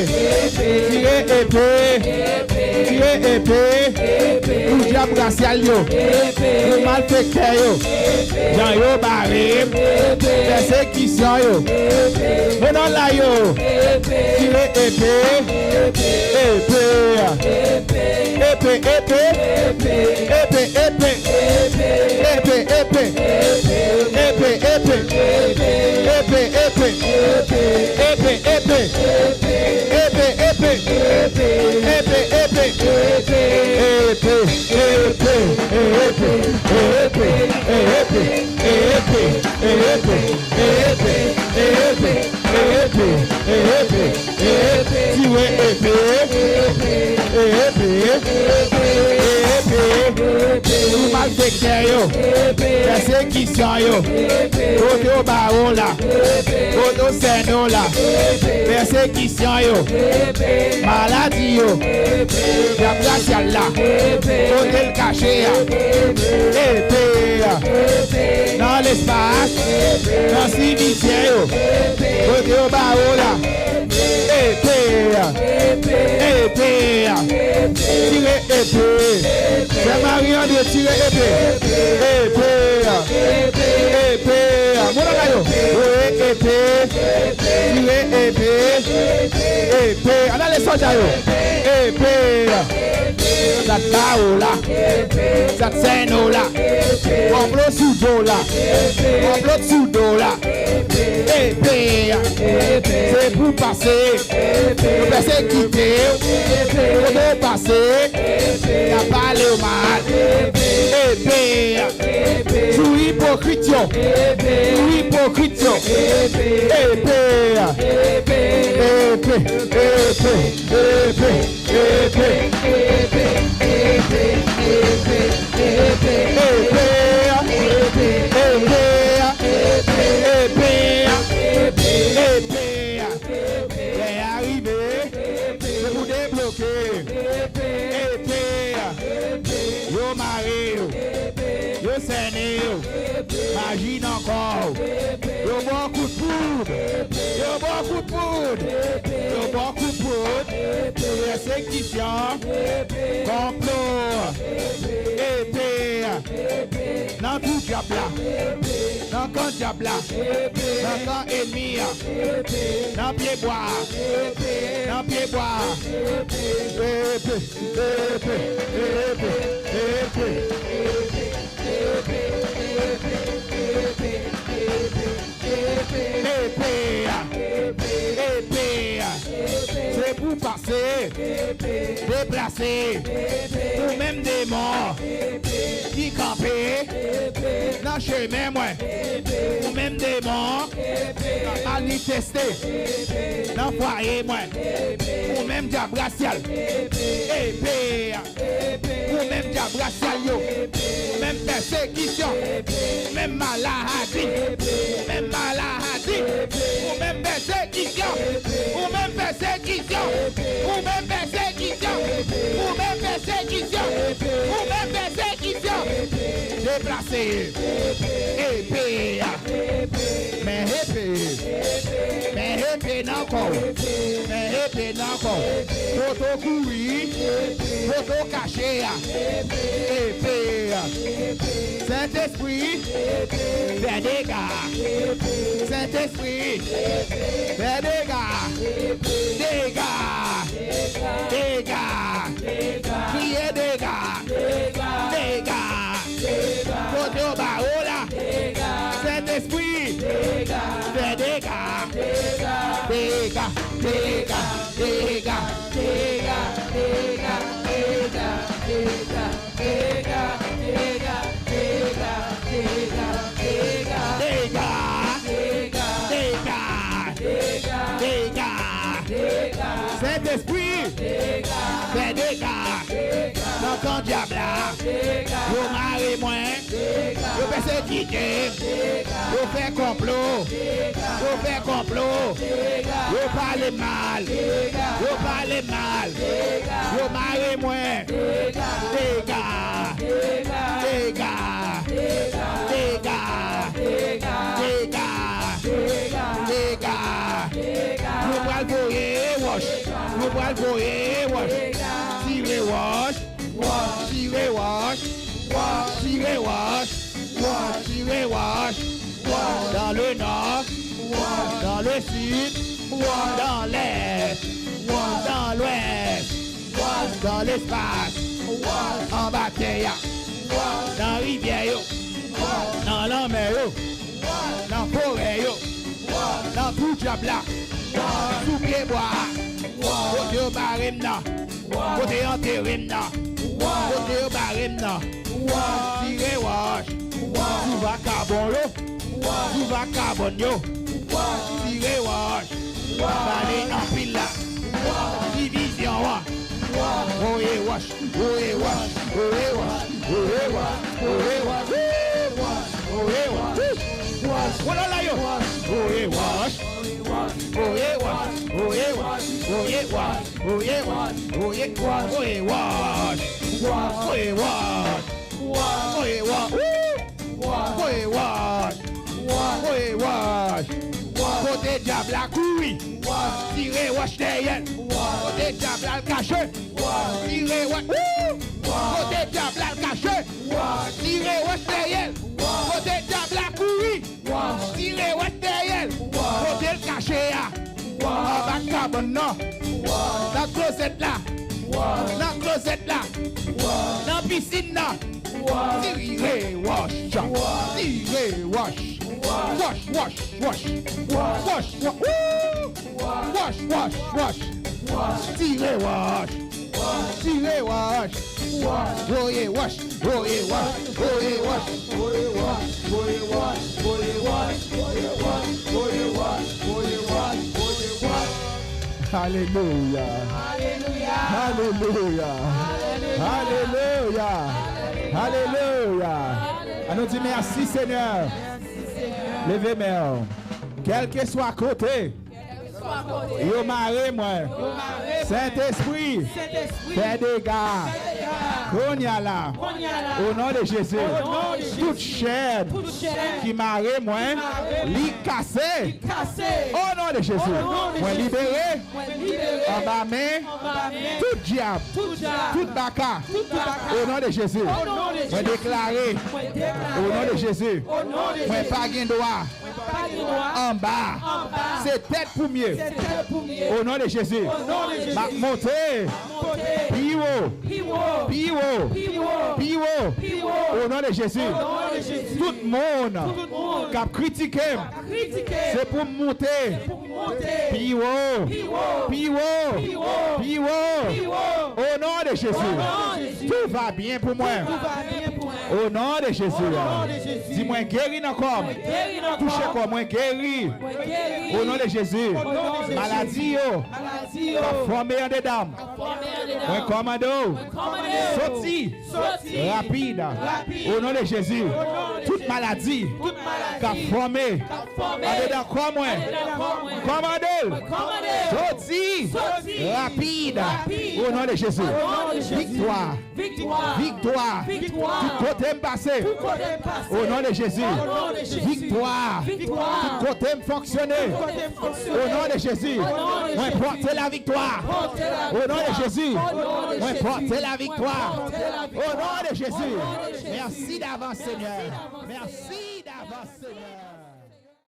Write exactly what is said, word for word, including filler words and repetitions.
Tire epe. Tire epe. Pou dyab rasyal yo. Pou malfektè yo. Jan yo bare m. Pèsekisyon yo. Menm nan la yo. Tire epe. Epe. Epe, epe. Epe, epe. Epe, epe. Epe, epe. Epe, epe. Epe, epe. Epe, epe. Epe, epe. Epe, epe. Epe, epe. Epe, epe. Epe, epe. Epe, epe. Epe, epe. Epe, epe. Epe, epe. Epe, tire epe. Epe, epe. Epe, pou malfektè yo. Pèsekisyon yo. Kote yo ba w la. Kote yo sènen w la. Pèsekisyon yo. Maladi yo. Dyab rasyal la. Kote l kache a. Epe a. Nan lespas. Nan simityè yo. Kote yo ba w la. Epe a. Epe a. Tire epe. Sè Mari Andre tire epe. Epe a. Epe a. Moun nan kay yo. Voye epe. Tire epe. Epe. Ann ale sòlda yo. Epe a. Sa t ba w la. Sa t sènen w la. Konplo sou do w la. Konplo sou do w la. Epe a. Se pou pase. Yo pèsekite w. Kote w pase. Y ap pale w mal. Epe a. Sou ipokrit yo. Sou ipokrit yo. Epe a. Epe. Epe. Epe. Epe. Epe a. Epe a. Epe a. Epe a. Lè a rive. Se pou debloke. Epe a. Yo mare yo. Yo sènen yo. Maji nan kò w. Yo ba w kout poud. Yo ba w kout poud. Yo ba w kout poud. Pèsekisyon. Konplo. Epe. Nan tou dyab la. Nan kan dyab la. Nan kan ènmi a. Nan pye bwa. Nan pye bwa. Epe, epe, epe, epe. Epe a, epe a, se pou pase, deplase. Ou menm demon ki kanpe nan chemen mwen, ou menm demon k ap manifeste nan fwaye mwen, ou menm dyab rasyal, epe a. Ou menm dyab rasyal yo. Ou menm pèsekisyon. Ou menm maladi. Ou menm maladi. Ou menm pèsekisyon. Ou menm pèsekisyon. Ou menm pèsekisyon. Ou menm pèsekisyon. Ou menm pèsekisyon. Deplase. Epe a. Men epe. Men epe nan kò w. Men epe nan kò w. Kote w kouri. Kote w kache a. Epe a. Sentespri. Fè dega. Sentespri. Fè dega. Dega. Dega. Kriye dega. Dega. Kote w ba w la. Sentespri. Fè dega. Dega. Dega. Dega. Dega. Dega. Dega. Dega. Dega. Dega. Dega. Sentespri. Fè dega. Nan kan dyab la. Yo mare mwen. Yo pèsekite m. Yo fè konplo. Yo fè konplo. Yo pale mal. Yo pale mal. Yo mare mwen. Dega. Dega. Dega. Dega. Dega. Yo pral voye wòch. Pral voye wòch. Tire wòch. Wòch. Tire wòch. Wòch. Tire wòch. Wòch. Tire wòch. Wòch. Dans le nord. Wòch. Dans le sud. Wòch. Dans l'est. Wòch. Dans l'ouest. Wòch. Dans l'espace. Wòch. Anba tè a. Wòch. Nan rivyè yo. Wòch. Nan lanmè yo. Wòch. Nan forè yo. Nan twou dyab la. Sou pye bwa a. Kote yo bare m nan. Kote yo antere m nan. Kote yo bare m nan. Tire wòch. Sou vakabon yo. Sou vakabòn yo. Tire wòch. Pale anpil la. Divizyon an. Voye wòch. Voye wòch. Voye wòch. Voye wòch. Voye wòch. Voye wòch. Wòch. Wòch. Wòch. Wòch. Voye wòch. Voye wòch. Voye wòch. Voye wòch. Voye wòch. Voye wòch. Voye wòch. Voye wòch. Voye wòch. Woo! Voye wòch. Voye wòch. Kote dyab la kouri. Tire wòch dèyè l. Kote dyab la al kache. Tire wòch. Woo! Kote dyab la al kache. Tire wòch dèyè l. Kote dyab la kouri. Tire wòch dèyè l. Kote l kache a. Anba kabann nan. Nan klozèt la. Nan klozèt la. Nan pisin nan. Tire wòch. Tire wòch. Wòch, wòch, wòch. Wòch, wòch. Woo! Wòch, wòch, wòch. Tire wòch. Tire wòch. Voye wòch. Voye wòch. Voye wòch. Voye wòch. Voye wòch. Voye wòch. Voye wòch. Voye wòch. Voye wòch. Voye wòch. Alelouya. Alelouya. Alelouya. Alelouya. Alelouya. Alelouya. Ann nou di mèsi, Senyè. Leve men w. Kèlkeswa kote yo mare mwen. Sentespri, fè dega. Kounye a la, o non de Jezi, tout chèn ki mare mwen, li kase. O non de Jezi, mwen libere. Anba men tout dyab, tout baka. O non de Jezi, mwen deklare. O non de Jezi, mwen pa gen dwa anba. Se tèt pou m ye. O non de Jezi, m ap monte pi wo, pi wo, pi wo. O non de Jezi, tout moun k ap kritike m, se pou m monte pi wo, pi wo, pi wo. O non de Jezi, tout va byen pou mwen. O non de Jezi, di mwen geri nan kò m. Touche kò mwen, geri. O non de Jezi, maladi yo k ap fòme andedan m, mwen kòmande w, soti rapid. O non de Jezi, tout maladi k ap fòme andedan kò mwen, kòmande l soti rapid. O non de Jezi, viktwa. Viktwa. Viktwa. Tout kote m pase. Tout kote m pase. O non de Jezi. O non de Jezi. Viktwa. Viktwa. Tout kote m fonksyone. Tout kote m fonksyone. O non de Jezi. O non de Jezi. Mwen pòte laviktwa. Pòte laviktwa. O non de Jezi. O non de Jezi. O non de Jezi. O non de Jezi. Mèsi davans, Senyè. Mèsi davans, Senyè.